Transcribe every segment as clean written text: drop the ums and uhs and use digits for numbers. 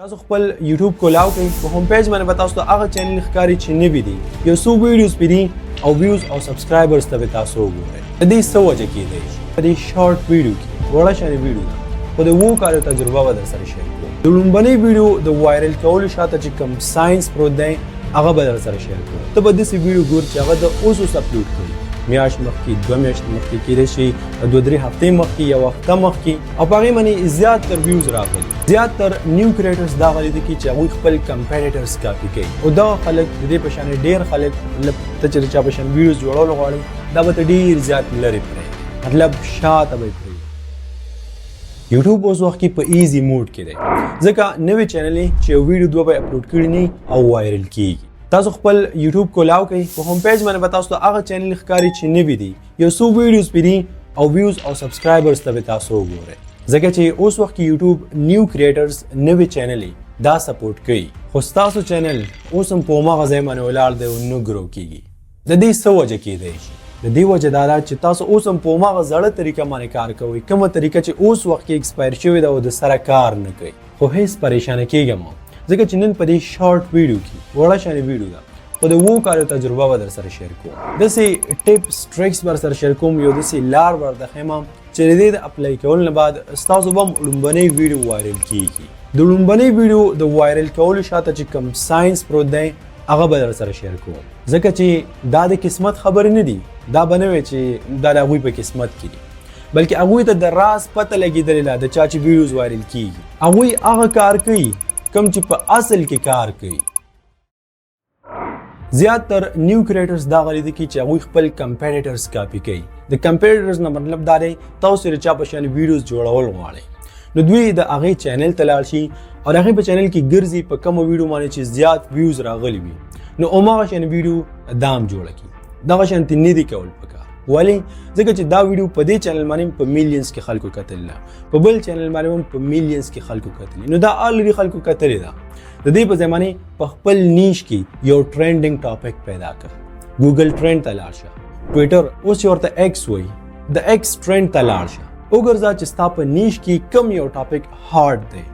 تاسو خپل یوټیوب کولاو کړئ، په هوم پیج باندې به تاسو ته هغه چینل ښکاري چې نوي دي، یو څو ویډیوز پې دي او ویوز او سبسکرایبرز ته به تاسو وګورئ. د دې څه وجه کېدای شي؟ په دې شارټ ویډیو کې، وړه شانې ویډیو ده، خو د 7 کالو تجربه به در سره شیر کوم. د لومړنۍ ویډیو د وایرل کولو شاته چې کوم ساينس پروت دی، هغه به در سره شیر کوم. ته به داسې ویډیو ګور چې هغه د اوس اوس اپلوډ کړي، میاشت مخکې، 2 میاشتې مخکې، کېدای شي 2-3 هفتې مخکې، یو هفته مخکې، او په هغې باندې زیات تر ویوز راغلي. زیات تر نیو کریټرز دا غلطي کوي چې هغوی خپل کمپیټیټرز کاپي کوي، او دا خلک د دې په شان ډېر خلک، مطلب ته چې د چا په شان ویډیوز جوړول غواړي، دا به ته ډېر زیات لرې پرېږدې، مطلب شاته به یې پرېږدې. یوټیوب اوس وخت کې په ایزي موډ کې دی، ځکه نوې چینل چې یو ویډیو دوه به اپلوډ کړي نه او وایرل کیږي. تاسو خپل یوټیوب کولاو کړئ، په هوم پیج باندې به تاسو ته هغه چینل ښکاري چې نوي دي، یو څو ویډیوز پې دي او ویوز او سبسکرایبرز ته به تاسو وګورئ، ځکه چې اوس وخت کې یوټیوب نیو کریټرز، نوې چینل دا سپورټ کوي، خو ستاسو چینل اوس هم په هماغه ځای باندې ولاړ دی او نه ګرو کیږي. د دې څه وجه کېدای شي؟ د دې وجه دا ده چې تاسو اوس هم په هماغه زړه طریقه باندې کار کوئ، کومه طریقه چې اوس وخت کې ایکسپایر شوې ده او د سره کار نه کوي. خو هیڅ پریشانه کېږه مه، ځکه چې نن په دې شارټ ویډیو کې، وړه شانې ویډیو ده، خو د 7 کالو تجربه به در سره شیر کوم. داسې ټیپس ټریکس به سره شیر کوم، یو داسې لار به درته ښیم چې د دې د اپلای کولو نه بعد ستاسو به هم لومړنۍ ویډیو وایرل کیږي. د لومړنۍ ویډیو د وایرل کولو شاته چې کوم ساينس پروت دی، هغه به در سره شیر کوم، ځکه چې دا د قسمت خبرې نه دي. دا به نه وي چې دا د هغوی په قسمت کې دي، بلکې هغوی ته د راز پته لګېدلې ده. د چا چې ویډیوز وایرل کیږي، هغوی هغه کار کوي کوم چې په اصل کې کار کوي. زیات تر نیو کریټرز دا غلطي کوي چې هغوی خپل کمپیټیټرز کاپي کوي. د کمپیټیټرز نه مطلب دا دی، تاسو د چا په شان ویډیوز جوړول غواړئ، نو دوی د هغې چینل ته لاړ شي او د هغې په چینل کې ګرځي، په کومو ویډیو باندې چې زیات ویوز راغلي وي، نو هماغه شان ویډیو دام جوړه کړي. دغه شانتې نه دي کول پکار. ولې؟ ځکه چې دا ویډیو په دې چینل باندې په میلیونز کې خلکو کتل ده، په بل چینل باندې هم په میلیونز کې خلکو کتلی، نو دا الریډي خلکو کتلې ده. د دې په ځای باندې په خپل نیش کې یو ټرینډینګ ټاپک پیدا کړه. ګوګل ټرینډ ته لاړ شه، ټویټر، اوس چې ورته ایکس وایي، د ایکس ټرینډ ته لاړ شه، وګرځه چې ستا په نیش کې کم یو ټاپک هارډ دی،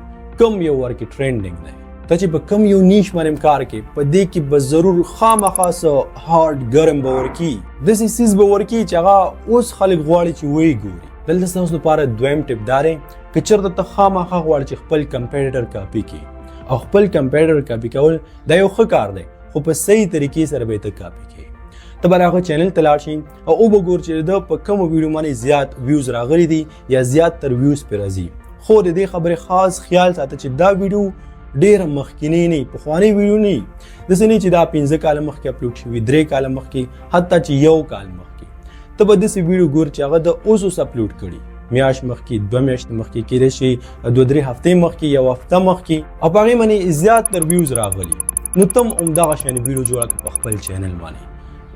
کم یو ورکې ټرینډینګ دی. ته چې په کم یو نیش باندې کار کې، په دې کې به ضرور خامخا څه هارډ ګرم به ورکی، داسې څیز به ورکی چې هغه اوس خلک غواړي چې ویې ګوري. دلته ستاسو لپاره دویم ټیپ دا دی: که چېرته ته خامخا غواړې چې خپل کمپیټیټر کاپي کړي، او خپل کمپیټیټر کاپي کول دا یو ښه کار دی، خو په صحیح طریقې سره به یې ته کاپي کړې. ته به هغه چینل ته لاړ شي او وبه ګور چې د په کومو ویډیو باندې زیات ویوز راغلي دي یا زیات تر ویوز پرې راځي. خو د دې خبرې خاص خیال ساته چې دا ویډیو ډیره مخکینی نه، پخوانی ویډیو نه، داسې نه چې دا 5 کاله مخکې اپلوډ شوي، 3 کاله مخکې، حتی چې یو کال مخکې. ته به داسې ویډیو ګور چې هغه د اوس اوس اپلوډ کړي، میاشت مخکې، 2 میاشتې مخکې، کېدای شي 2-3 هفتې مخکې، یو هفته مخکې، او په هغې باندې زیات تر ویوز راغلي، نو ته هم همدغه شان ویډیو جوړه کړه په خپل چینل باندې.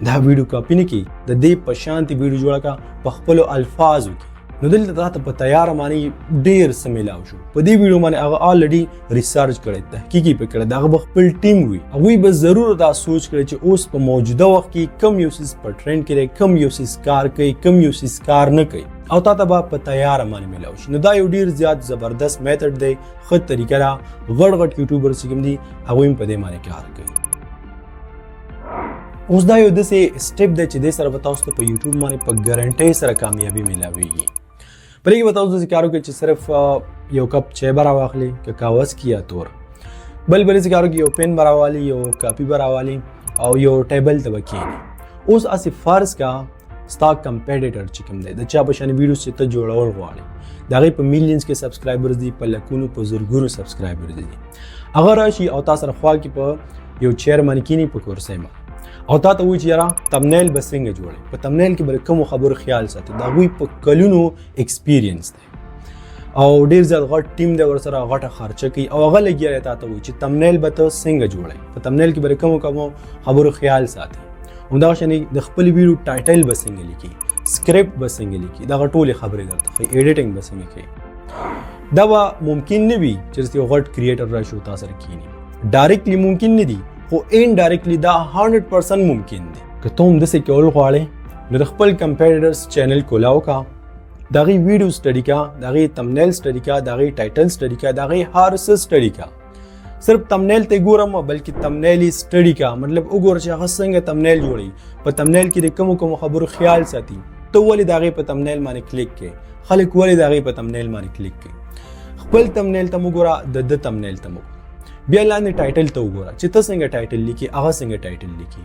دا ویډیو کاپي نه کړي، د دې په شانتې ویډیو جوړه کړه په خپلو الفاظو کې. نو دلته تاته په تیاره باندې ډیر څه میلاو شو. په دې ویډیو باندې هغه الریډي ریسرچ کړی، تحقیق یې پرې کړی، د هغه به خپل ټیم وي، هغوی به ضرور دا سوچ کړی چې اوس په موجوده وخت کې کم یو څیز په ټرینډ کې دی، کم یو څیز کار کوي، کم یو څیز کار نه کوي، او تا ته به په تیاره باندې میلاو شي. نو دا یو ډیر زیات زبردست میتھډ دی، ښه طریقه ده. غټ غټ یوټیوبر چې کوم دي، هغوی هم په دې باندې کار کوي. اوس دا یو داسې سټیپ دی چې دې سره به تاسو ته په یوټیوب باندې په ګارنټۍ سره کامیابي میلاویږي. په دې کې به تاسو داسې کار وکړئ چې صرف یو کپ چای به راواخلئ، که قهوه څکي یا تور، بل بل څه کار وکړي، یو پین به راوالي، یو کاپي به راوالي او یو ټیبل ته به کښېني. اوس هسې فرض کا، ستا کمپیټیټر چې کوم دی، د چا په شان ویډیوز چې ته جوړول غواړې، د هغې په میلینز کې سبسکرایبرز دي، په لکونو، په زرګونو سبسکرایبرز دي، هغه راشي او تا سره خوا کې په یو چیر باندې کښېني، په کرسۍ باندې، او تا ته وایي چې یاره، تمنیل به څنګه جوړې؟ په تمنیل کې به کومو خبرو خیال ساتي؟ د هغوی په کلونو ایکسپیرینس دی او ډیر زیات غټ ټیم دی ورسره، غټه خرچه کوي، او هغه لګیا دی تا ته وایي چې تمنیل به ته څنګه جوړې، په تمنیل کې به کومو کومو خبرو خیال ساتي، همدغه شان د خپل ویډیو ټایټل به څنګه لیکي، سکرپټ به څنګه لیکي، دغه ټولې خبرې درته ښیي، ایډیټینګ به څنګه کوي. دا به ممکن نه وي چې یو غټ کریټر راشي او تا سره کښېني. ډایرکټلی ممکن نه دي، خو انډایرکټلی دا 100% ممکن دی. که ته هم داسې کول غواړې، نو د خپل کمپیټیټرز چینل کولاو کا، د هغې ویډیو سټډي کا، د هغې تمنیل سټډي کا، د هغې ټایټل سټډي کا، د هغې هر څه سټډي کا. صرف تمنیل ته ګورم، بلکې تمنیل سټډي کا، مطلب وګوره چې هغه څنګه تمنیل جوړي، په تمنیل کې د کوم کوم خبرو خیال ساتي، ته ولې د هغې په تمنیل باندې کلیک کې، خلک ولې د هغې په تمنیل باندې کلیک کوي. خپل تمنیل ته وګوره، د ده تمنیل ته وګوره، بیا لاندې title ته وګوره چې ته څنګه title لیکي، هغه څنګه title لیکي،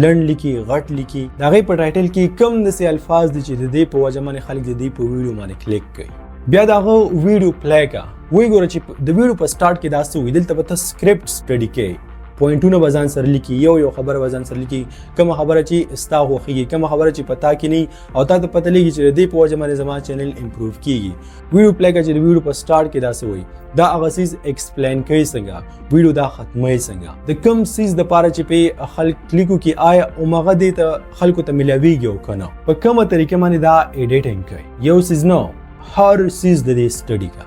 لنډ لیکي، غټ لیکي، د هغې په title کې کوم داسې الفاظ دي چې د دې په وجه باندې خلک د دې په ویډیو باندې کلیک کوي. بیا د هغه ویډیو play کا، وی ګوره چې د ویډیو په سٹارټ کې دا څه وي. دلته به ته script study کوې، پوینټونه به ځان سره لیکي، یو یو خبره به ځان سره لیکي، کومه خبره چې ستا خوښیږي، کومه خبره چې په تا کې نه او تا ته پته لګي چې د دې په وجه باندې زما channel improve کیږي. ویډیو play کا چې د ویډیو په سٹارټ کې دا څه وایي، دا هغه څیز explain کوي څنګه، ویډیو دا ختموي څنګه، د کوم څیز د پاره چې په خلک کلیک وکړي، آیا همغه دې ته خلکو ته ملاویږي او که نه، په کومه طریقه باندې دا editing کوي. یو څیز نه، هر څیز د دې study کا،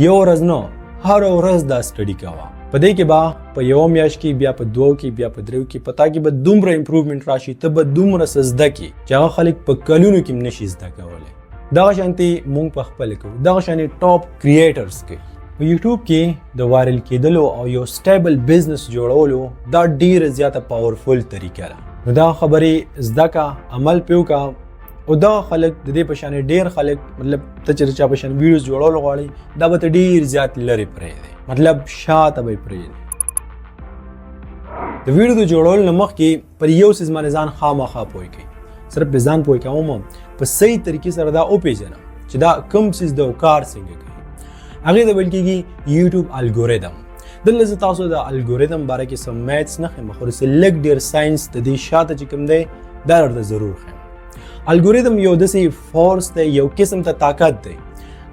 یو ورځ نه، هر ورځ دا study کوه. په دې کې به په یو میاشت کې، بیا په دوو کې، بیا په دریو کې، په تا کې به دومره improvement راشي، ته به دومره څه زده کړې چې هغه خلک په کلونو کې هم نشي زده کولی. دغه شانتې مونږ په خپله کوو، دغه شانې top creators کوي. په یوټیوب کې د viral کېدلو او یو stable business جوړولو دا ډیره زیاته powerful طریقه ده. نو دا خبرې زده کا، عمل پې وکړه. او دا خلک د دې په شان ډیر خلک، مطلب ته چې چا په شان ویډیوز جوړول غواړي، دا به ته ډیر زیات لرې پرېږدې، مطلب شاته به یې پرېږدې. د ویډیو د جوړولو نه مخکې پر یو څیز باندې ځان خامخا پوه کړئ. صرف په ځان پوه کوم، په صحیح طریقې سره دا وپېژنه چې دا کوم څیز د کار څنګه کوي. هغې ته ویل کېږي یوټیوب الګوریدم. دلته زه تاسو د الګوریدم باره کې څه maths نه ښیم، خو څه لږ ډېر ساینس د دې شاته چې کوم دی دا درته ضرور ښیم. الګوریدم یو داسې force دی، یو قسم ته طاقت دی.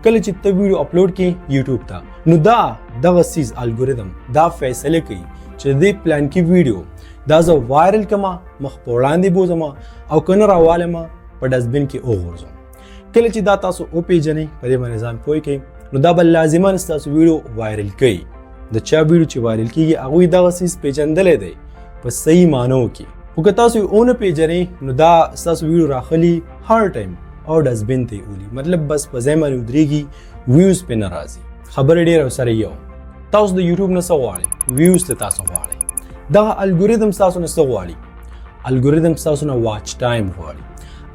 کله چې ته ویډیو اپلوډ کې یوټیوب ته، نو دا دغه څیز الګوریدم دا فیصله کوي چې دې پلان کې ویډیو دا زه viral کما، مخ په وړاندې بوزم، او که نه راوالم په dustbin کې وغورځوم. کله چې دا تاسو وپیژنئ، په دې باندې ځان پوه کړئ، نو دا به لازما ستاسو ویډیو viral کوي. د چا ویډیو چې viral کیږي، هغوی دغه څیز پیژندلی دی په صحیح معنو کې. خو که تاسو یې ونه پیژنئ، نو دا ستاسو ویډیو راخلي هر ټایم او dustbin ته یې ولي، مطلب بس په ځای باندې ودرېږي، views پې نه راځي. خبرې ډېره سره یو، تاسو د یوټیوب نه څه غواړئ؟ views ته تاسو غواړئ. دغه الګوریدم تاسو نه څه غواړي؟ الګوریدم تاسو نه watch time غواړي.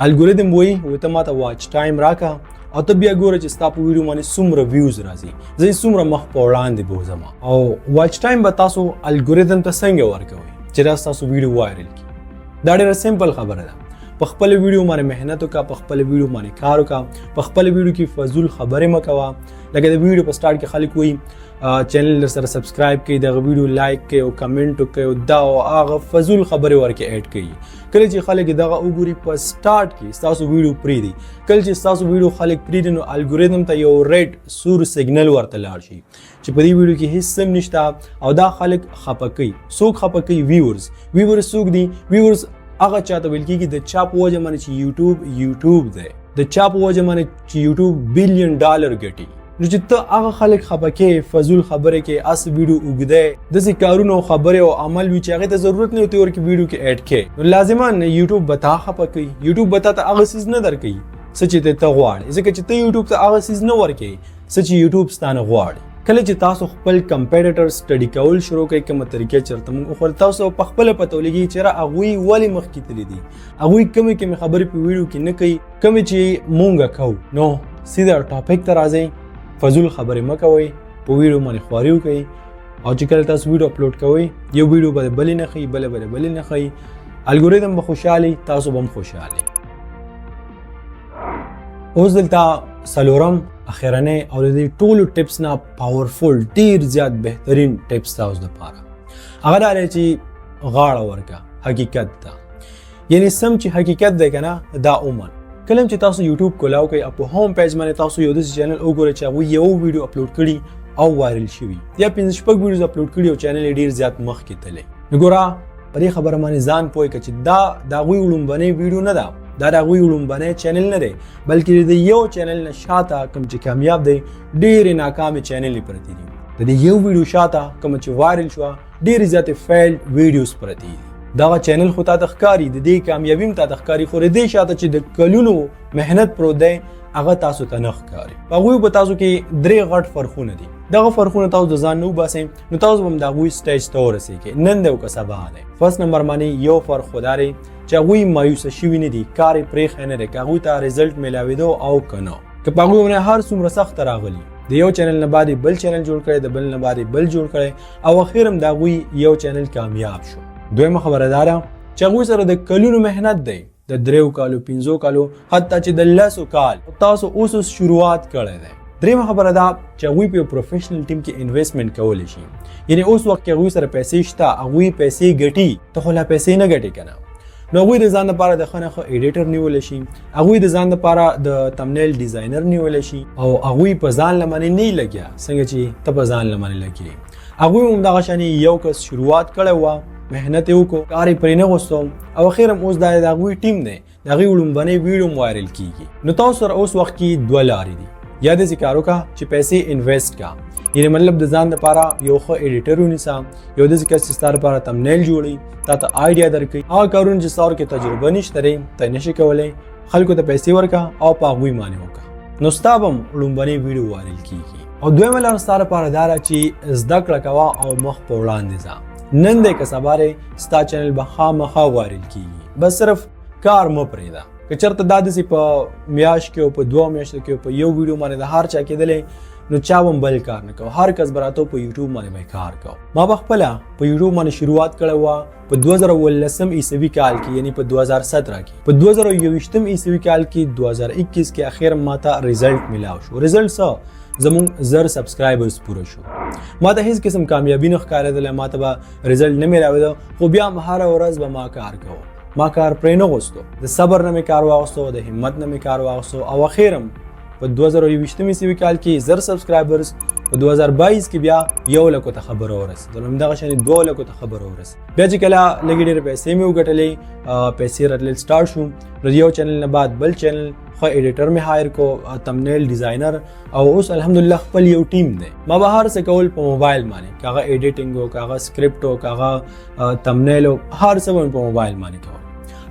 الګوریدم وایي و ته ماته watch time راکا، او ته بیا ګوره چې ستا په ویډیو باندې څومره views راځي، زه یې څومره مخ په وړاندې بوځم. او watch time به تاسو الګوریدم ته څنګه ورکوئ چې دا ستاسو ویډیو viral کړي؟ دا ډېره simple خبره ده. په خپل ویډیو باندې محنت وکړه، په خپل ویډیو باندې کار وکړه، په خپل ویډیو کې فضول خبرې مه کوه. لکه د ویډیو په سٹارټ کې خلک وایي چینل در سره subscribe کړئ، دغه ویډیو like کړئ او کمنټ وکړئ او دا او هغه فضول خبرې ورکې add کړئ. کله چې خلک دغه وګوري په سٹارټ کې، ستاسو ویډیو پریږدي. کله چې ستاسو ویډیو خلک پریږدي، نو الګوریتم ته یو red سور سیګنل ورته لاړ شي چې په دې ویډیو کې هیڅ سم نشته، او دا خلک خپه کوي. څوک خپه کوي؟ viewers. viewers څوک دي؟ viewers هغه چاته ویل کېږي د چا په وجه باندې چې یوټیوب یوټیوب دی، د چا په وجه باندې چې یوټیوب billion dollar ګټي. نو چې ته هغه خلک خپه کې، فضول خبرې کې، اس ویډیو اوږده، داسې کارونه او خبرې او عمل وي چې هغې ته ضرورت نه وي، ته ورکې ویډیو کې add کې، نو لازما یوټیوب به تا خپه کوي. یوټیوب به تا ته هغه څیز نه درکوي څه چې ته غواړې، ځکه چې ته یوټیوب ته هغه څیز نه ورکوې څه چې یوټیوب ستا نه غواړي. کله چې تاسو خپل competitor study کول شروع کړئ، کومه طریقه چرته موږ خو تاسو په خپله پته ولګي چې را هغوی ولې مخکې تللي دي، هغوی کومې کومې خبرې په ویډیو کې نه کوي کومې چې مونږ کوو. نو سیده topic ته راځئ، فضول خبرې مه کوئ، په ویډیو باندې خواري وکړئ. او چې کله تاسو ویډیو اپلوډ کوئ، یو ویډیو به بلې نه ښیي، بله به بلې نه ښیي، الګوریتم به خوشحالي، تاسو به هم خوشحالي. اوس دلته څلورم، اخرنی او د دې ټولو tips نه powerful، ډیر زیات بهترین tips تاسو دپاره هغه دا دی چې غاړه ورکه حقیقت ته، یعنی سم چې حقیقت دی که نه دا ومن. کله چې تاسو یوټیوب کولاو کوئ او په home page باندې تاسو یو داسې channel وګورئ چې هغوی یو ویډیو اپلوډ کړي او viral شوي، یا پنځه شپږ ویډیوز اپلوډ کړي او channel یې ډیر زیات مخکې تللی، نو ګوره په دې خبره باندې ځان پوه کړه چې دا د هغوی وړومبنۍ ویډیو نه ده، دا د هغوی وړومبنی channel نه دی، بلکې د یو channel نه شاته کوم چې کامیاب دی ډېرې ناکامې چینلې پرتې دي. د دې یو ویډیو شاته کوم چې viral شوه ډېرې زیاتې failed videos پرتې دي. دغه channel خو تا ته ښکاري، د دې کامیابي هم تا ته ښکاري، خو د دې شاته چې د کلونو محنت پروت دی هغه تاسو ته نه ښکاري. په هغوی په تاسو کې درې غټ فرقونه دي. دغه فرقونه تاسو د ځان نه وباسئ نو تاسو به هم د هغوی stage ته ورسېږئ، نن دی او که سبا دی. first number باندې یو فرق خو دا دی چې هغوی مایوسه شوي نه دي، کار یې پرېښی نه دی، که هغوی ته result میلاوېدو او که نه، که په هغوی باندې هر څومره سخته راغلي، د یو channel نه بعد بل channel جوړ کړی، د بل نه بعد بل جوړ کړی او اخر هم د هغوی یو channel کامیاب شو. دویمه خبره دا ده چې هغوی سره د کلونو محنت دی، د 3 کالو، 5 کالو، حتی چې د 10 کال، تاسو اوس اوس شروعات کړی دی. دریمه خبره دا چې هغوی په یو professional team کې investment کولی شي، یعنی اوس وخت کې هغوی سره پیسې شته، هغوی پیسې ګټي، ته خو لا پیسې نه ګټې که نه. نو هغوی د ځان لپاره د ښه نه ښه editor نیولی شي، هغوی د ځان لپاره د thumbnail designer نیولی شي او هغوی په ځان لمنې نه لګیا څنګه چې ته په ځان لمنې لګې. هغوی هم دغه شانې یو کس شروعات کړی وه، محنت یې وکړو، کار یې پرې نه غوستو او اخر هم اوس دا د هغوی team دی، د هغوی وړومبنۍ ویډیو هم viral کیږي. نو تاسو سره اوس وخت کې دوه لارې دي، یا داسې کار وکړه چې پیسې invest کا، یعنی مطلب د ځان لپاره یو ښه editor ونیسه، یو داسې کس چې ستا لپاره thumbnail جوړوي، تا ته idea درکوي، هغه کارونه چې ستا ورکې تجربه نشته دی ته نشي کولی، خلکو ته پیسې ورکړه او په هغوی باندې وکړه، نو ستا به هم وړومبنۍ ویډیو viral کیږي. او دویمه لار ستا لپاره دا ده چې زده کړه کوه او مخ په وړاندې ځه، نن دی که سبا دی ستا channel به خامخا viral کیږي، بس صرف کار مه پرېږده. که چېرته دا داسې په میاشت کې او په 2 میاشتو کې او په یو ویډیو باندې د هر چا کېدلی نو چا به هم بل کار نه کوه، هر کس به راته په یوټیوب باندې به یې کار کوه. ما به خپله په یوټیوب باندې شروعات کړی وه په 2019 عیسوي کال کې، یعنی په 2017 کې، په 2021 عیسوي کال کې، 2021 کې اخر ما ته result ملاو شو. result څه؟ زمونږ 1000 subscribers پوره شو. ما ته هیڅ قسم کامیابي نه ښکارېدله، ما ته به result نه میلاوېده، خو بیا هم هره ورځ به ما کار کوه، ما کار پرې نه غوستو، د صبر نه مې کار واغوستو، د همت نه مې کار واغوستو او اخر هم په 2021 عیسوي کال کې 1000 subscribers، په 2022 کې بیا 1 لکو ته خبره ورسېدل، همدغه شان 2 لکو ته خبره ورسېده. بیا چې کله لږې ډېرې پیسې مې وګټلې، پیسې راتلل start شو، نو یو channel نه بعد بل channel، ښه editor مې hire کو، thumbnail designer، او اوس الحمدلله خپل یو team دی. ما به هر څه کول په موبایل باندې، که هغه editing و، که هغه سکرپټ و، که هغه thumbnail و، هر څه به مې په موبایل باندې کول.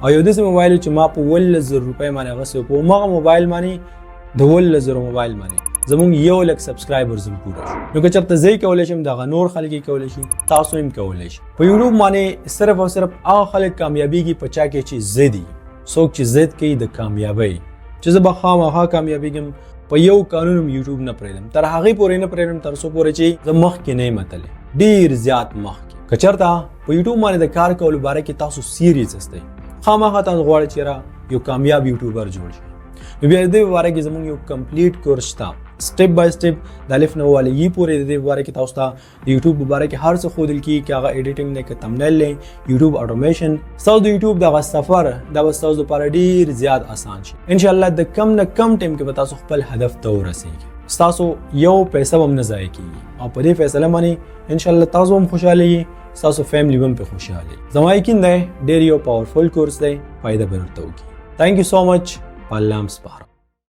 او یو داسې موبایل چې ما په 17,000 روپۍ باندې اخیستی و، په هماغه موبایل باندې د 17,000 موبایل باندې زمونږ 1 لک subscribers هم پوره شو. نو که چېرته زه یې کولی شم، دغه نور خلک یې کولی شي، تاسو هم کولی شئ. په یوټیوب باندې صرف او صرف هغه خلک کامیابیږي په چا کې چې ضد، څوک چې ضد کوي د کامیابۍ، چې زه به خامخا کامیابیږم، په یو قانون هم یوټیوب نه پرېږدم، تر هغې پورې نه پرېږدم تر څو پورې چې زه مخکې نه یم تللی، ډېر زیات مخکې. که چېرته په یوټیوب باندې د کار کولو باره کې تاسو serious یاستئ، خامخا تاسو غواړئ چې را یو کامیاب YouTuber جوړ شئ، نو بیا د دې باره کې زموږ یو complete course شته، step by step د الف نه والے یی پورې د دې باره کې تاسو ته د یوټیوب په باره کې هر څه ښودل کېږي، که هغه editing دی، که thumbnail دی، یوټیوب automation. ستاسو د یوټیوب دغه سفر دا به ستاسو لپاره ډېر زیات اسان شي. ان شاء الله د کم نه کم ټایم کې به تاسو خپل هدف ته ورسېږئ، ستاسو یو پیسه به هم نه ضایع کېږي او په دې فیصله باندې ان شاء الله تاسو هم خوشحاله یئ، ستاسو family به هم پرې خوشحاله وي. زما یقین دی ډېر یو powerful course دی، فایده به درته وکړي. Thank you so much. په الله هم سپارم.